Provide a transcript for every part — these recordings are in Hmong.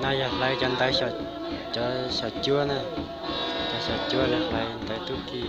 Yog hlawv cov ntawv, cov xyom cuab na, cov xyom cuab lawv hlawv ntawv tub ki.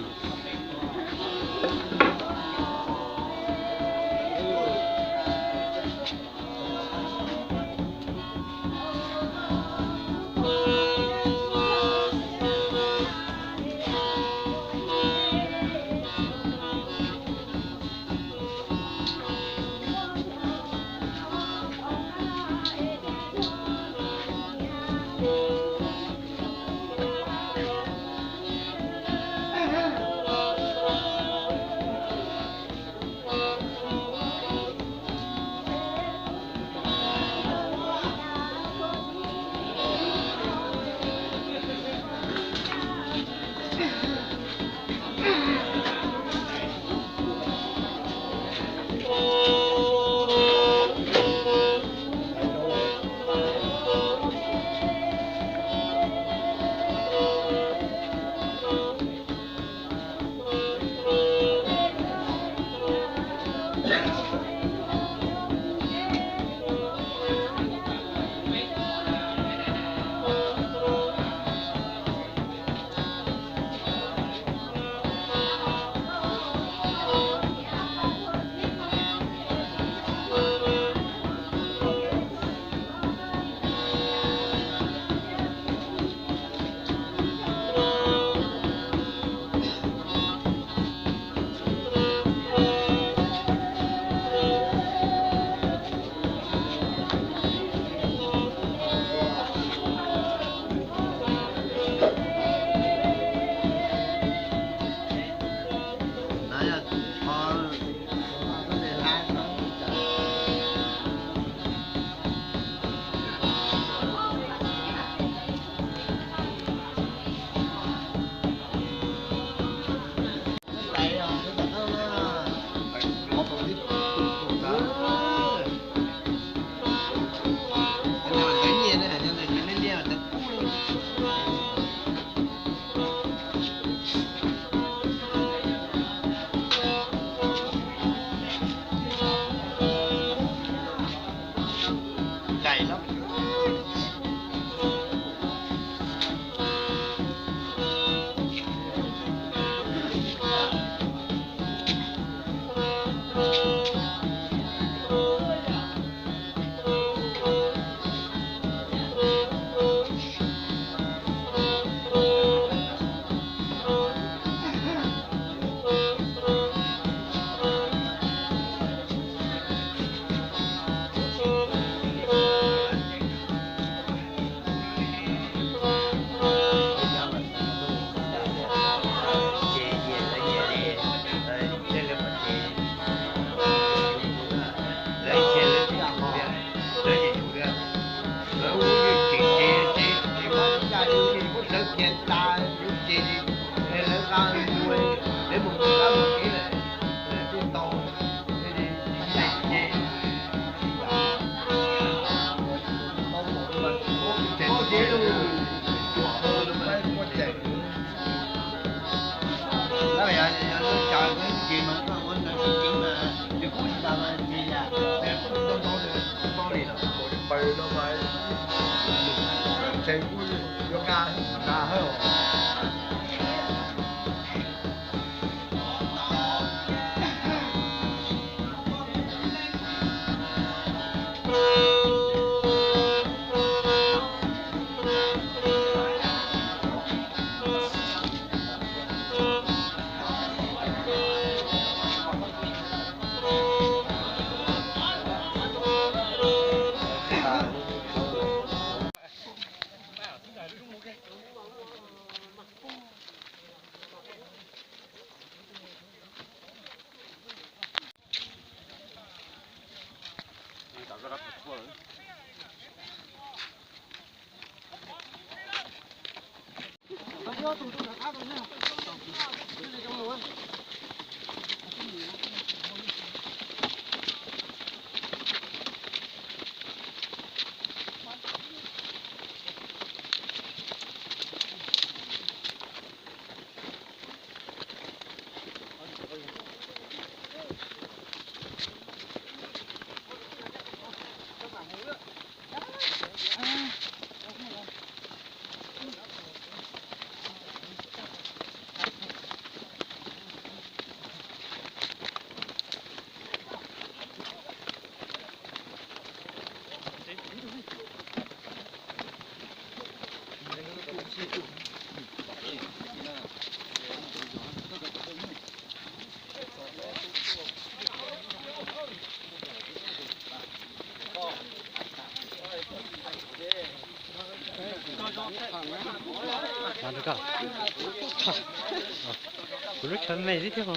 Kuv lub chaw me xwb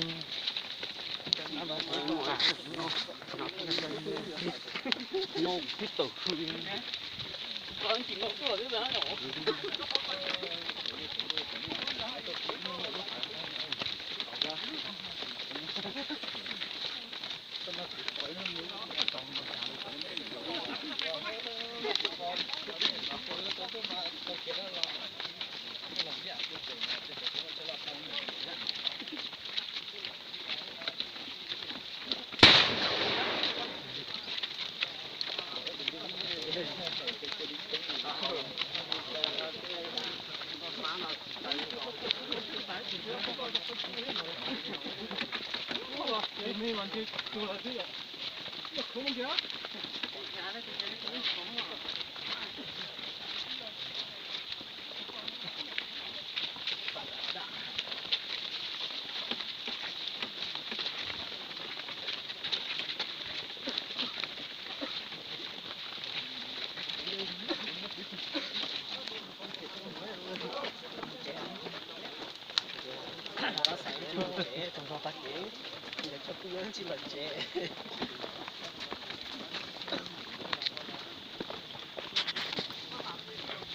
thiab.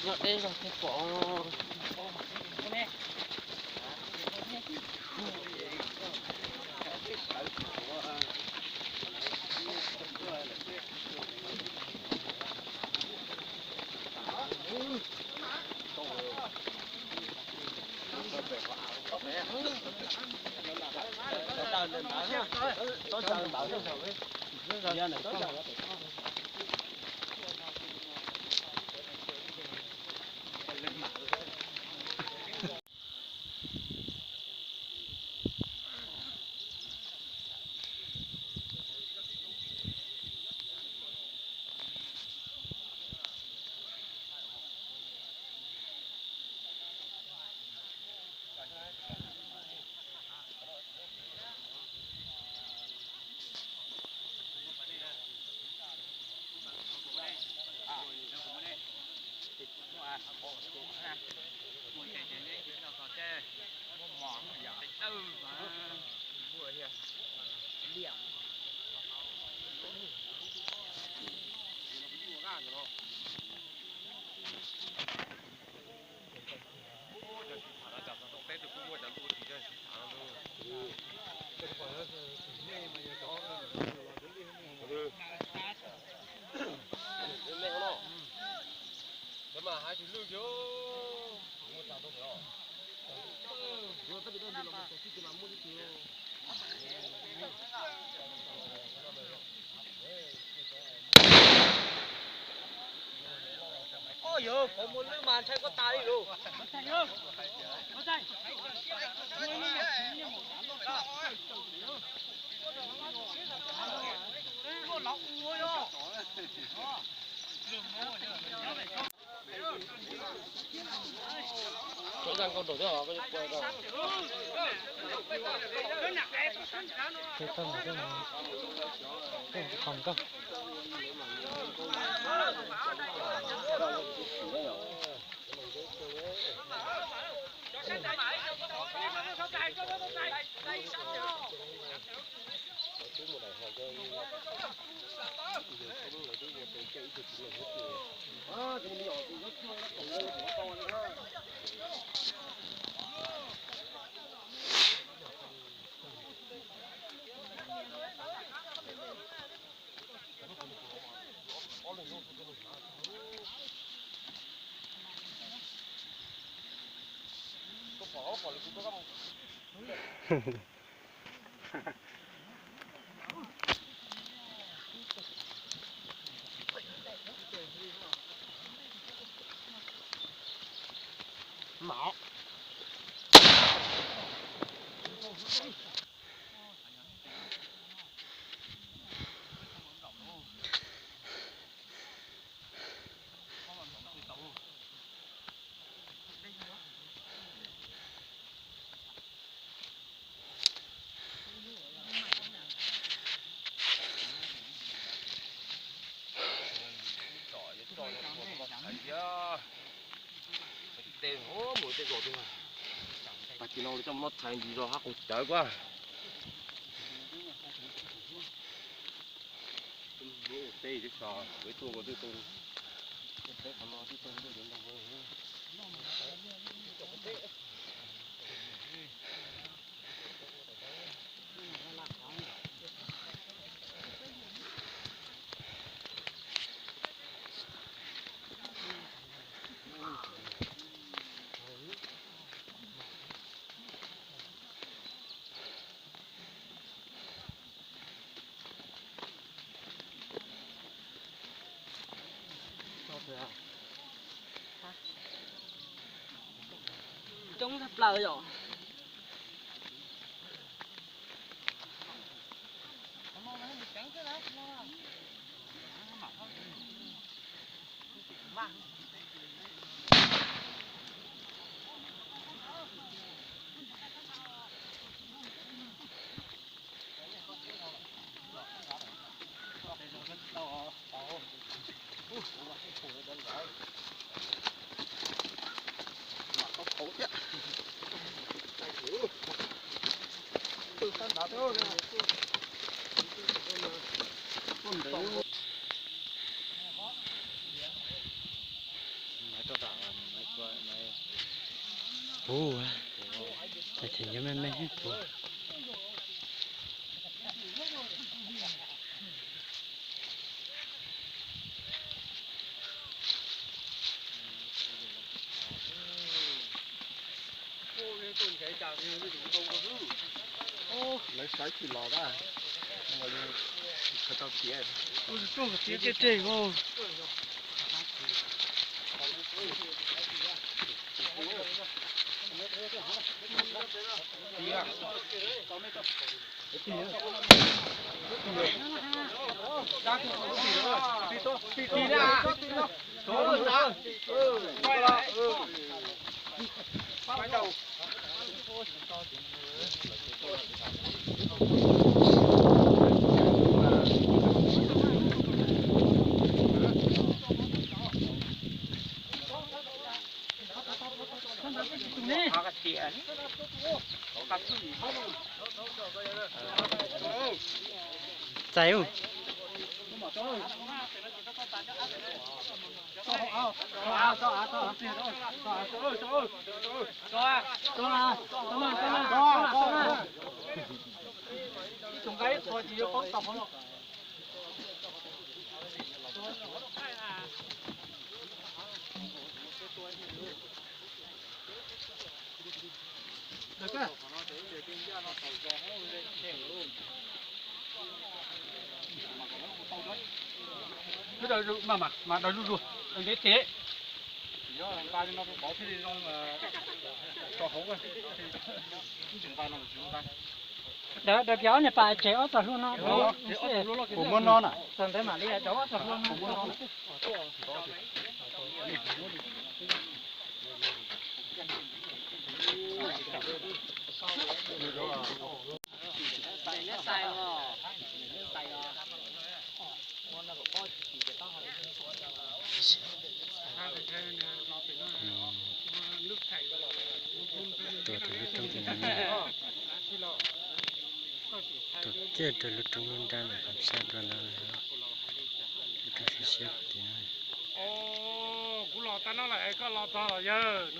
Nyob deb zog thiab pom. Koj yog koj muaj lwj mas ntshai koj tas li lauj. Pas tim no coj mus noj tshais ntsis zog hab quas cawv kuab. Coob tshaj plaws yom. Puv, tag kis yuav me me puv. Lawv sawv tsis los a, tsis tau tiav, tiav tseg tseg os. Txais ub. Mas daws zuj zus, ntev thiab. Daws, daws kiag ob niag pas tseg ob txoj hlua no. Kuv muab no na. Txog ntawd mam li daws ob txoj hlua no. Tuaj tus lub roob tim no, tuaj kiag rau lub roob lub nrab ntawm qhov sab dua no, lub roob siab siab tim no. Kuv los tag no lawm, koj los txog los yawg?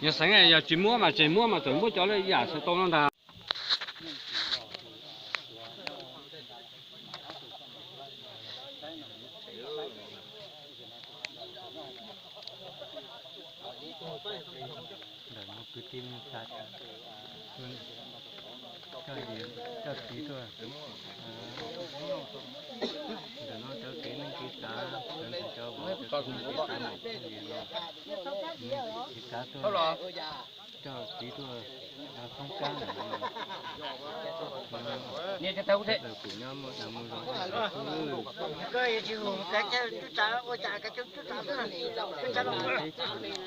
Yog xeev yog tsis muab mas tsis muab mas txawm muab cov lawm yam xav tau no ntag. Ntawm no kwv tij neej tsa, coj txiv tuaj. Ntawm no cov kev neej kev tsav, cov ntawm cov vauv cov kwv tij neej tsa, kev tsav tuaj, coj txiv tuaj thoob kab ntawm no. Kuv nyob muaj dag muaj zog.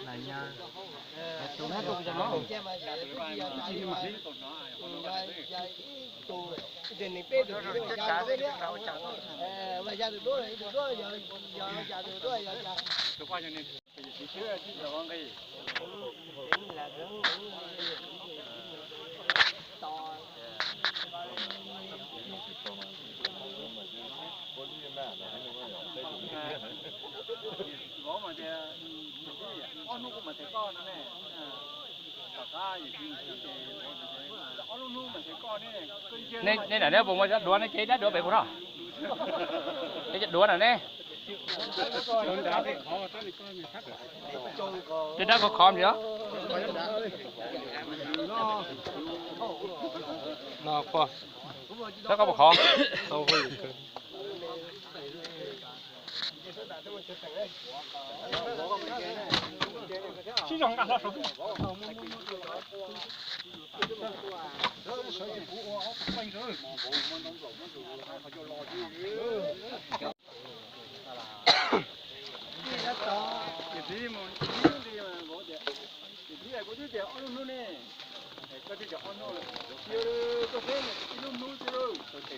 Laj nyab, Nej lam neb puas muaj dab duav, neb cev dab duav pem puas no? Neb cov duav na ne. Tej dab khov khov ntsis os. Dab koj puas khov?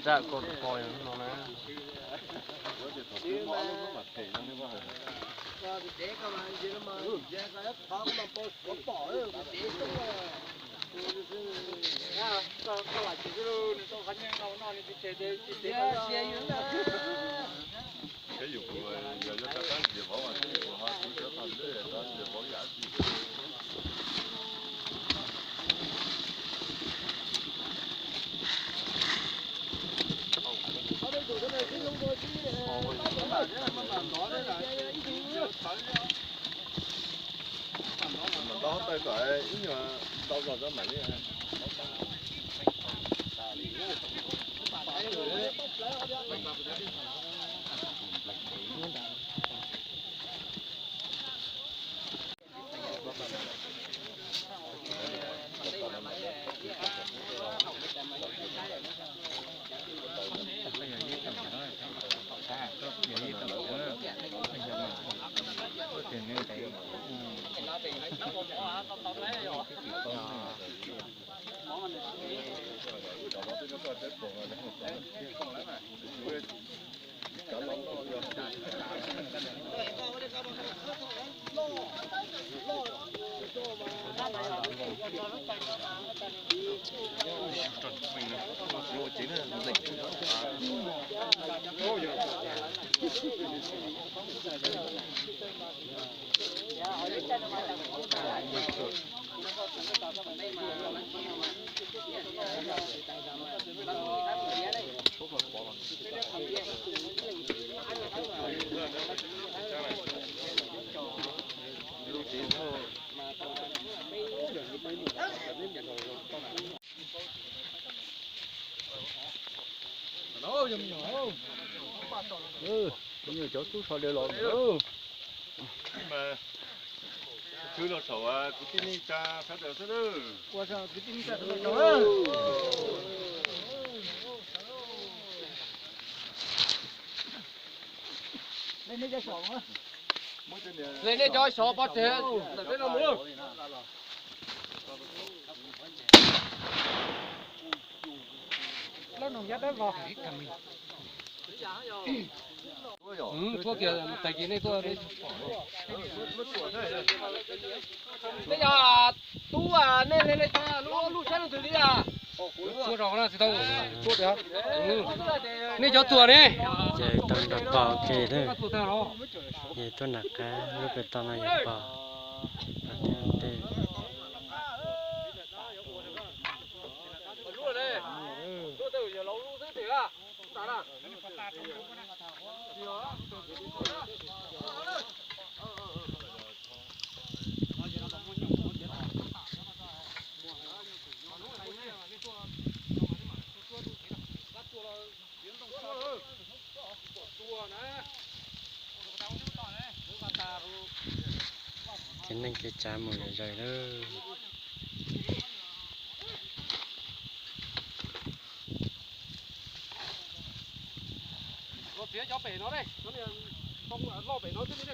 Dab koj pom no na. Ntau tawm kom ib nyuag ntau zog rau mam li. Cov tub so de los. Khwv los saum kwv tij neej tsa sawv daws xwb. Hle nej cov sov pov tseg ntawm peb no mus. Tuaj kiag, tag kis nej tuaj. Nej yog tub, nej hle nej cov lub lub tshab leej twg li a? Tuaj zog na tsis tau. Nej cov tuag ne. Ces tau nrog pog ua ke thiab. Ces tuaj nram qab lub pem toj no yog pog, pog thiab ntej. Kev neej kev tsav mus zom zaws lawm. Los txiav cov pem no, loj pem no xwb.